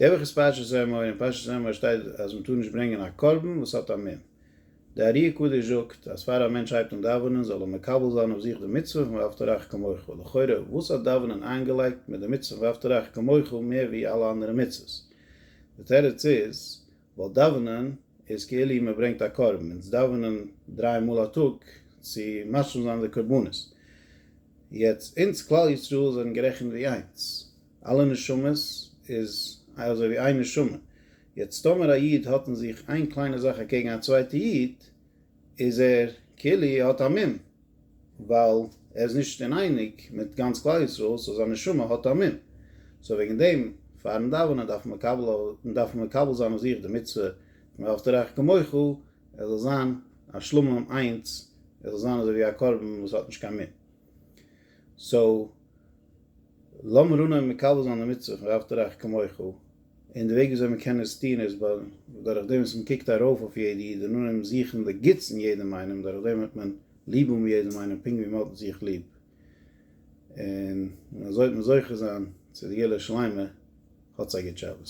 די וואך איז פרשת אמור, אין פרשת אמור שטייט אז מען טאר נישט ברענגען א קרבן וואס האט א מום. די ארי הקדוש זאגט אז פאר א מענטש הייבט אן דאווענען זאל ער מקבל זיין אויף זיך די מצוה פון ואהבת לרעך כמוך, לכאורה וואס האט דאווענען איינגעלייגט מיט די מצוה פון ואהבת לרעך כמוך מער ווי אלע אנדערע מצוות? די תירוץ איז ווייל דאווענען איז כאילו מען ברענגט א קרבן, אונז דאווענען דריי מאל א טאג צו משלים זיין די קרבנות, יעצט אונז כלל ישראל זענען גערעכנט ווי איינס, אלע נשמות איז אזוי ווי איין נשמה, יעצט טאמער א איד האט אין זיך איין קליינע זאך אקעגן א צווייטע איד, איז ער כאילו האט א מום, ווייל ער איז נישט אינאייניג מיט גאנץ כלל ישראל, so זיין נשמה האט א מום, so וועגן דעם פארן דאווענען דארף מען מקבל דארף מען מקבל זיין אויף זיך די מצוה פון ואהבת לרעך כמוך, ער זאל זיין א שלמים איינס, ער זאל זיין אזוי ווי א קרבן וואס האט נישט קיין מום. so לאמיר אנהויבן מקבל זיין די מצוה פון ואהבת לרעך כמוך, און די וועג וויאזוי מען קען עס טון איז דורך דעם וואס מען קוקט ארויף אויף יעדע איד און אנהויבן זוכן די גוטס אין יעדעם איינעם, דורך דעם וועט מען ליב האבן יעדעם איינעם פונקט ווי מען האט זיך ליב, און אזוי וועט מען זוכה זיין צו די גאולה שלימה, האטס א גוט שבת.